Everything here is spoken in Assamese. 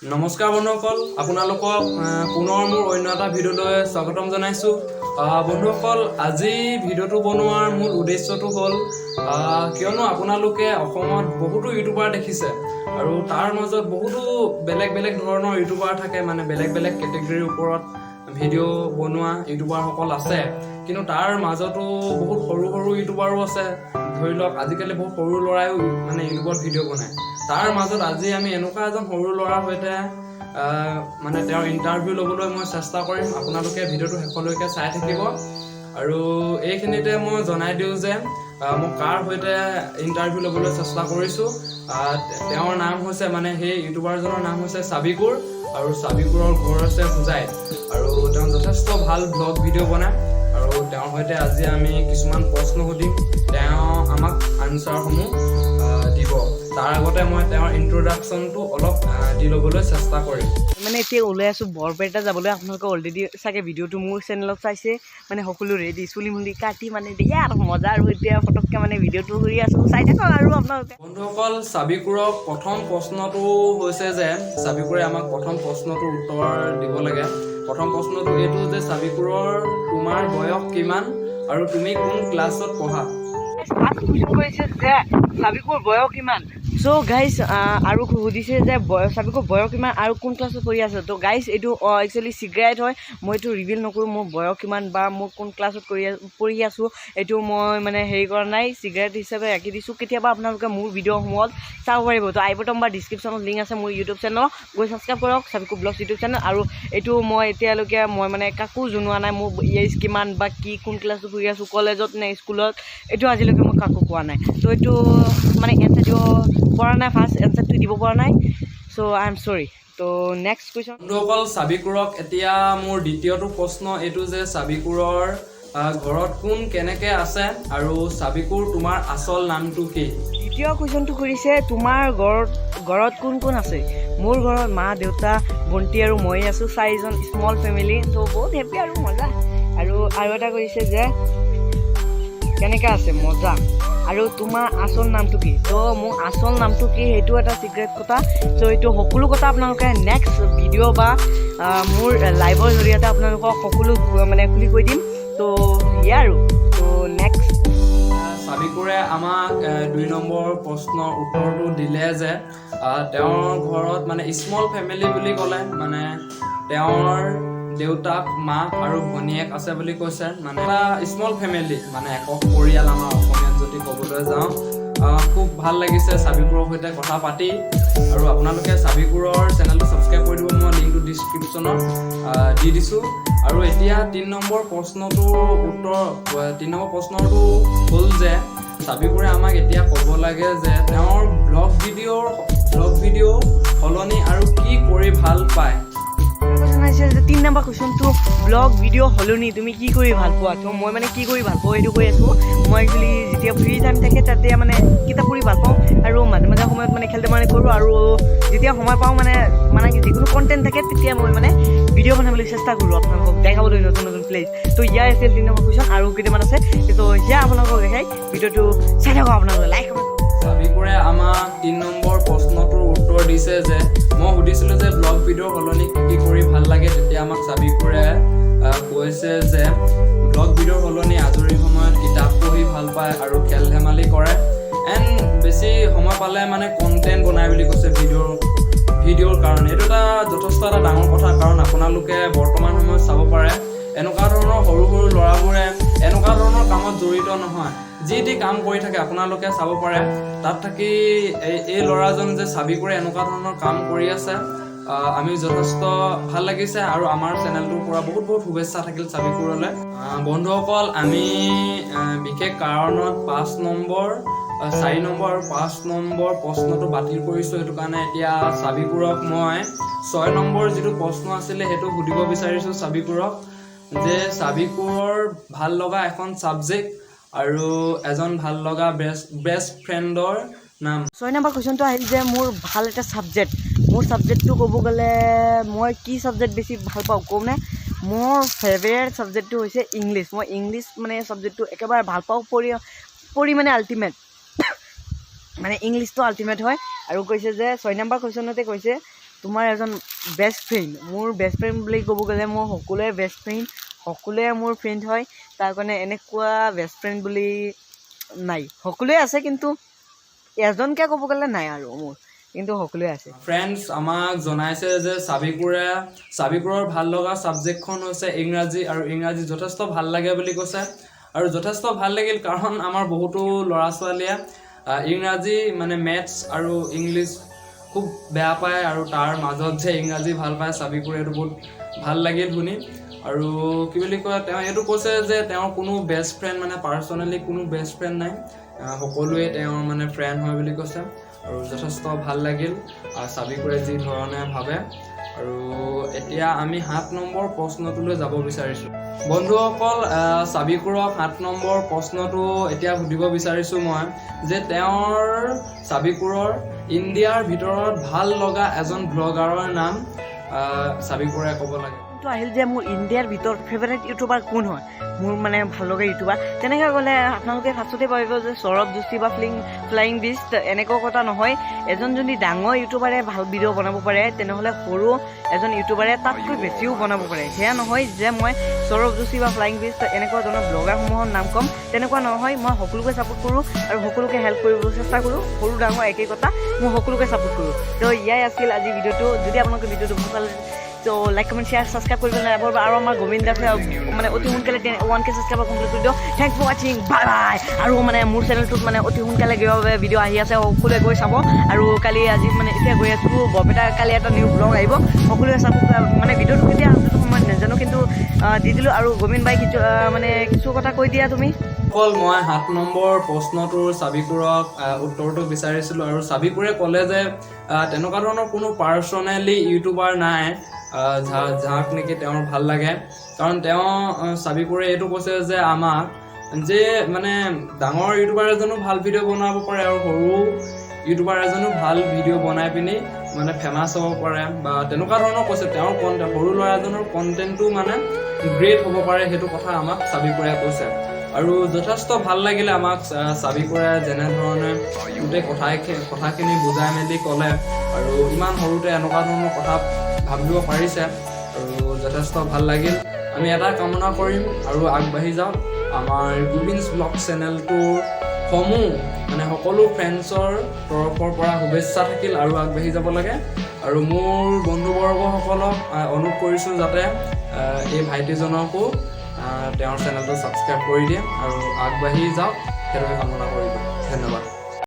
নমস্কাৰ বন্ধুসকল, আপোনালোকক পুনৰ মোৰ অন্য এটা ভিডিঅ'লৈ স্বাগতম জনাইছোঁ। বন্ধুসকল, আজি ভিডিঅ'টো বনোৱাৰ মূল উদ্দেশ্যটো হ'ল কিয়নো আপোনালোকে অসমত বহুতো ইউটিউবাৰ দেখিছে আৰু তাৰ মাজত বহুতো বেলেগ বেলেগ ধৰণৰ ইউটিউবাৰ থাকে, মানে বেলেগ বেলেগ কেটেগৰীৰ ওপৰত ভিডিঅ' বনোৱা ইউটিউবাৰসকল আছে। কিন্তু তাৰ মাজতো বহুত সৰু সৰু ইউটিউবাৰো আছে। ধৰি লওক, আজিকালি বহুত সৰু ল'ৰাইও মানে ইউটিউবত ভিডিঅ' বনায়। তাৰ মাজত আজি আমি এনেকুৱা এজন সৰু ল'ৰাৰ সৈতে মানে তেওঁৰ ইণ্টাৰভিউ ল'বলৈ মই চেষ্টা কৰিম। আপোনালোকে ভিডিঅ'টো শেষলৈকে চাই থাকিব। আৰু এইখিনিতে মই জনাই দিওঁ যে মই কাৰ সৈতে ইণ্টাৰভিউ ল'বলৈ চেষ্টা কৰিছোঁ। তেওঁৰ নাম হৈছে, মানে সেই ইউটিউবাৰজনৰ নাম হৈছে চাবিকুৰ আৰু চাবিকুৰৰ ঘৰ হৈছে হোজাইত আৰু তেওঁ যথেষ্ট ভাল ব্লগ ভিডিঅ' বনায়। আৰু তেওঁৰ সৈতে আজি আমি কিছুমান প্ৰশ্ন সুধিম, তেওঁ আমাক আনচাৰসমূহ দিব। তাৰ আগতে মই তেওঁৰ ইণ্ট্ৰডাকশ্যনটো অলপ দি ল'বলৈ চেষ্টা কৰিম। মানে এতিয়া ওলাই আছোঁ বৰপেটা যাবলৈ। আপোনালোকে অলৰেডি চাগে ভিডিঅ'টো মোৰ চেনেলত চাইছে। মানে সকলো ৰেডি, চুলি মুলি কাটি মানে দিয়া আৰু মজা। আৰু এতিয়া ফটককৈ মানে ভিডিঅ'টো কৰি আছোঁ, চাই থাকক আৰু আপোনালোকে। বন্ধুসকল, চাবিকুৰক প্ৰথম প্ৰশ্নটো হৈছে যে চাবিকুৰে আমাক প্ৰথম প্ৰশ্নটোৰ উত্তৰ দিব লাগে। প্ৰথম প্ৰশ্নটো এইটো যে চাবিকুৰৰ তোমাৰ বয়স কিমান আৰু তুমি কোন ক্লাছত পঢ়া? ফাৰ্ষ্ট কুৱেশ্যন কৰিছে যে চাবিকুৰ বয়স কিমান। চ' গাইজ, আৰু সুধিছে যে বয়স, চাবিকুৰ বয়স কিমান আৰু কোন ক্লাছত পঢ়ি আছে। ত' গাইজ, এইটো একচুৱেলি চিক্ৰেট হয়। মই এইটো ৰিভিল নকৰোঁ, মোৰ বয়স কিমান বা মোৰ কোন ক্লাছত পঢ়ি আছোঁ, এইটো মই মানে হেৰি কৰা নাই, চিক্ৰেট হিচাপে ৰাখি দিছোঁ। কেতিয়াবা আপোনালোকে মোৰ ভিডিঅ'সমূহত চাব পাৰিব। ত' আই বটম বা ডিছক্ৰিপশ্যনত লিংক আছে মোৰ ইউটিউব চেনেলৰ, গৈ ছাবস্ক্ৰাইব কৰক, চাবিকুৰ ব্লগছ ইউটিউব চেনেল। আৰু এইটো মই এতিয়ালৈকে মই মানে কাকো জনোৱা নাই, মোৰ এজ কিমান বা কি কোন ক্লাছত পঢ়ি আছোঁ, কলেজত নে স্কুলত, এইটো আজিলৈকে মই কাকো কোৱা নাই। ত' এইটো মানে এনচাৰ দিব পৰা নাই, ফাৰ্ষ্ট এনচাৰটো দিব পৰা নাই। চ' I am sorry. To' next question. বন্ধুসকল, চাবিকুৰক এতিয়া মোৰ দ্বিতীয়টো প্ৰশ্ন এইটো যে চাবিকুৰৰ ঘৰত কোন কেনেকে আছে আৰু চাবিকুৰ তোমাৰ আচল নামটো কি? দ্বিতীয় কুৱেশ্যনটো সুধিছে, তোমাৰ ঘৰত কোন কোন আছে? মোৰ ঘৰত মা, দেউতা, ভণ্টি আৰু মই আছোঁ, চাৰিজন, স্মল ফেমিলি। ত' বহুত হেপী আৰু মজা। আৰু আৰু এটা কৈছে যে কেনেকৈ আছে, মজা। আৰু তোমাৰ আচল নামটো কি? ত' মোৰ আচল নামটো কি, সেইটো এটা চিক্ৰেট কথা। ত' এইটো সকলো কথা আপোনালোকে নেক্সট ভিডিঅ' বা মোৰ লাইভৰ জৰিয়তে আপোনালোকক সকলো মানে খুলি কৈ দিম। ত' সেয়া আৰু ত' নেক্সট। চাবিকুৰে আমাক 2 নম্বৰ প্ৰশ্নৰ উত্তৰটো দিলে যে তেওঁৰ ঘৰত মানে স্মল ফেমিলি বুলি ক'লে, মানে তেওঁৰ দেউতাক, মাক আৰু ভনীয়েক আছে বুলি কৈছে। মানে এটা স্মল ফেমিলি, মানে একক পৰিয়াল আমাৰ অসমীয়াত যদি ক'বলৈ যাওঁ। খুব ভাল লাগিছে চাবিকুৰৰ সৈতে কথা পাতি। আৰু আপোনালোকে চাবিকুৰৰ চেনেলটো ছাবস্ক্ৰাইব কৰি দিব, মই লিংকটো ডিছক্ৰিপশ্যনত দি দিছোঁ। আৰু এতিয়া 3 নম্বৰ প্ৰশ্নটোৰ উত্তৰ, 3 নম্বৰ প্ৰশ্নটো হ'ল যে চাবিকুৰে আমাক এতিয়া ক'ব লাগে যে তেওঁৰ ব্লগ ভিডিঅ' সলনি আৰু কি কৰি ভাল পায়। কুৱেশ্যন আহিছে যে 3 নম্বৰ কুৱেশ্যনটো, ব্লগ ভিডিঅ' সলনি তুমি কি কৰি ভাল পোৱা? ত' মই মানে কি কৰি ভাল পাওঁ সেইটো কৈ আছোঁ। মই একচুৱেলি যেতিয়া ফ্ৰী টাইম থাকে, তেতিয়া মানে কিতাপ পঢ়ি ভাল পাওঁ আৰু মাজে মাজে সময়ত মানে খেল ধেমালি কৰোঁ। আৰু যেতিয়া সময় পাওঁ, মানে মানে যিকোনো কণ্টেণ্ট থাকে, তেতিয়া মই মানে ভিডিঅ' বনাবলৈ চেষ্টা কৰোঁ, আপোনালোকক দেখাবলৈ নতুন নতুন প্লেচ। ত' ইয়াৰ আছিল 3 নম্বৰ কুৱেশ্যন। আৰু কেইটামান আছে, ত' সেয়া আপোনালোকক দেখাই ভিডিঅ'টো চাই থাকক আপোনালোকে, লাইক, কমেণ্ট। চাবিকুৰে আমাক 3 নম্বৰ প্ৰশ্নটোৰ উত্তৰ দিছে যে মই সুধিছিলোঁ যে ব্লগ ভিডিঅ'ৰ সলনি কি কি কৰি ভাল লাগে, তেতিয়া আমাক চাবিকুৰে কৈছে যে ব্লগ ভিডিঅ'ৰ সলনি আজৰি সময়ত কিতাপ পঢ়ি ভাল পায় আৰু খেল ধেমালি কৰে, এণ্ড বেছি সময় পালে মানে কণ্টেণ্ট বনায় বুলি কৈছে ভিডিঅ'ৰ কাৰণে। এইটো এটা যথেষ্ট এটা ডাঙৰ কথা, কাৰণ আপোনালোকে বৰ্তমান সময়ত চাব পাৰে, এনেকুৱা ধৰণৰ সৰু সৰু ল'ৰাবোৰে এনেকুৱা ধৰণৰ কামত জড়িত নহয়, যি টি কাম কৰি থাকে। আপোনালোকে চাব পাৰে, তাত থাকি এই ল'ৰাজন যে চাবিকুৰে এনেকুৱা ধৰণৰ কাম কৰি আছে, আমি যথেষ্ট ভাল লাগিছে। আৰু আমাৰ চেনেলটোৰ পৰা বহুত বহুত শুভেচ্ছা থাকিল চাবিকুৰলৈ। বন্ধুসকল, আমি বিশেষ কাৰণত 5 নম্বৰ, 4 নম্বৰ আৰু 5 নম্বৰ প্ৰশ্নটো বাতিল কৰিছোঁ। সেইটো কাৰণে এতিয়া চাবিকুৰক মই 6 নম্বৰ যিটো প্ৰশ্ন আছিলে, সেইটো সুধিব বিচাৰিছোঁ চাবিকুৰক যে চাবিকুৰৰ ভাল লগা এখন ছাবজেক্ট আৰু এজন ভাল লগা বেষ্ট বেষ্ট ফ্ৰেণ্ডৰ নাম। 6 নম্বৰ কুৱেশ্যনটো আহিল যে মোৰ ভাল এটা ছাবজেক্ট। মোৰ ছাবজেক্টটো ক'ব গ'লে মই কি ছাবজেক্ট বেছি ভাল পাওঁ কওঁনে? মোৰ ফেভৰেট ছাবজেক্টটো হৈছে ইংলিছ। মই ইংলিছ মানে ছাবজেক্টটো একেবাৰে ভাল পাওঁ পঢ়ি পঢ়ি, মানে আল্টিমেট, মানে ইংলিছটো আল্টিমেট হয়। আৰু কৈছে যে 6 নম্বৰ কুৱেশ্যনতে কৈছে তোমাৰ এজন বেষ্ট ফ্ৰেণ্ড? মোৰ বেষ্ট ফ্ৰেণ্ড বুলি ক'ব গ'লে মোৰ সকলোৱে বেষ্ট ফ্ৰেণ্ড, সকলোৱে মোৰ ফ্ৰেণ্ড হয়। তাৰ কাৰণে এনেকুৱা বেষ্ট ফ্ৰেণ্ড বুলি নাই, সকলোৱে আছে, কিন্তু এজনকে ক'ব গ'লে নাই আৰু মোৰ, কিন্তু সকলোৱে আছে। ফ্ৰেণ্ডছ, আমাক জনাইছে যে চাবিকুৰৰ ভাল লগা ছাবজেক্টখন হৈছে ইংৰাজী আৰু ইংৰাজী যথেষ্ট ভাল লাগে বুলি কৈছে। আৰু যথেষ্ট ভাল লাগিল, কাৰণ আমাৰ বহুতো ল'ৰা ছোৱালীয়ে ইংৰাজী মানে মেথছ আৰু ইংলিছ খুব বেয়া পায় আৰু তাৰ মাজত যে ইংৰাজী ভাল পায় চাবিকুৰে, এইটো বহুত ভাল লাগিল শুনি। আৰু কি বুলি কয়, তেওঁ এইটো কৈছে যে তেওঁৰ কোনো বেষ্ট ফ্ৰেণ্ড, মানে পাৰ্চনেলি কোনো বেষ্ট ফ্ৰেণ্ড নাই, সকলোৱে তেওঁৰ মানে ফ্ৰেণ্ড হয় বুলি কৈছে। আৰু যথেষ্ট ভাল লাগিল চাবিকুৰে যি ধৰণে ভাবে। আৰু এতিয়া আমি 7 নম্বৰ প্ৰশ্নটোলৈ যাব বিচাৰিছোঁ। বন্ধুসকল, চাবিকুৰক 7 নম্বৰ প্ৰশ্নটো এতিয়া সুধিব বিচাৰিছোঁ মই যে তেওঁৰ, চাবিকুৰৰ ইণ্ডিয়াৰ ভিতৰত ভাল লগা এজন ব্লগাৰৰ নাম চাবিকুৰে ক'ব লাগে। তো আহিল যে মোৰ ইণ্ডিয়াৰ ভিতৰত ফেভাৰেট ইউটিউবাৰ কোন হয়, মোৰ মানে ভাল লগা ইউটিউবাৰ। তেনেকৈ ক'লে আপোনালোকে ফাৰ্ষ্টতে ভাবিব যে সৌৰভ যোশী বা ফ্লাইং বিষ্ট। এনেকুৱা কথা নহয়। এজন যদি ডাঙৰ ইউটিউবাৰে ভাল ভিডিঅ' বনাব পাৰে, তেনেহ'লে সৰু এজন ইউটিউবাৰে তাতকৈ বেছিও বনাব পাৰে। সেয়া নহয় যে মই সৌৰভ যোশী বা ফ্লাইং বিষ্ট এনেকুৱা ধৰণৰ ব্লগাৰসমূহৰ নাম ক'ম, তেনেকুৱা নহয়। মই সকলোকে ছাপোৰ্ট কৰোঁ আৰু সকলোকে হেল্প কৰিবলৈ চেষ্টা কৰোঁ। সৰু ডাঙৰ একেই কথা, মই সকলোকে ছাপোৰ্ট কৰোঁ। তো ইয়াই আছিল আজি ভিডিঅ'টো। যদি আপোনালোকে ভিডিঅ'টো ভাল পালে, তো লাইক, কমেণ্ট, শ্বেয়াৰ, ছাবস্ক্ৰাইব কৰিব নাপাহৰিব। আৰু আমাৰ গোবিন্দ দাসে মানে অতি সোনকালে 1K subscriber complete কৰি দিয়ক। Thank for watching, bye bye। আৰু মানে মোৰ চেনেলটোত মানে অতি সোনকালে কিবা ভিডিঅ' আহি আছে, সকলোৱে গৈ চাব। আৰু কালি, আজি মানে এতিয়া গৈ আছোঁ বৰপেটা, কালি এটা নিউ ব্লগ আহিব, সকলোৱে চাব। মানে ভিডিঅ'টো কেতিয়া সেইটো সময়ত নাজানো, কিন্তু দি দিলোঁ। আৰু গোবিন্দ বাই কিছু মানে কিছু কথা কৈ দিয়া তুমি। অকল মই 7 নম্বৰ প্ৰশ্নটোৰ চাবিকুৰক উত্তৰটো বিচাৰিছিলোঁ আৰু চাবিকুৰে ক'লে যে তেনেকুৱা ধৰণৰ কোনো পাৰ্চনেলি ইউটিউবাৰ নাই যাক নেকি তেওঁৰ ভাল লাগে। কাৰণ তেওঁ চাবিকুৰে এইটো কৈছে যে আমাক যে মানে ডাঙৰ ইউটিউবাৰ এজনো ভাল ভিডিঅ' বনাব পাৰে আৰু সৰু ইউটিউবাৰ এজনো ভাল ভিডিঅ' বনাই পিনি মানে ফেমাছ হ'ব পাৰে বা তেনেকুৱা ধৰণৰ কৈছে। তেওঁৰ কণ্টেণ্ট, সৰু ল'ৰা এজনৰ কণ্টেণ্টটো মানে গ্ৰেট হ'ব পাৰে, সেইটো কথা আমাক চাবিকুৰে কৈছে। আৰু যথেষ্ট ভাল লাগিলে আমাক চাবিকুৰে যেনেধৰণে গোটেই কথাখিনি বুজাই মেলি ক'লে আৰু ইমান সৰুতে এনেকুৱা ধৰণৰ কথা ভাবিব পাৰিছে আৰু যথেষ্ট ভাল লাগিল। আমি এটা কামনা কৰিম আৰু আগবাঢ়ি যাওক। আমাৰ গোবিন্দ ব্লগ চেনেলটোৰ সমূহ মানে সকলো ফ্ৰেণ্ডছৰ তৰফৰ পৰা শুভেচ্ছা থাকিল আৰু আগবাঢ়ি যাব লাগে। আৰু মোৰ বন্ধুবৰ্গসকলক অনুৰোধ কৰিছোঁ যাতে এই ভাইটিজনকো তেওঁৰ চেনেলটো ছাবস্ক্ৰাইব কৰি দিয়ে আৰু আগবাঢ়ি যাওক, সেইটোকে কামনা কৰিলোঁ। ধন্যবাদ।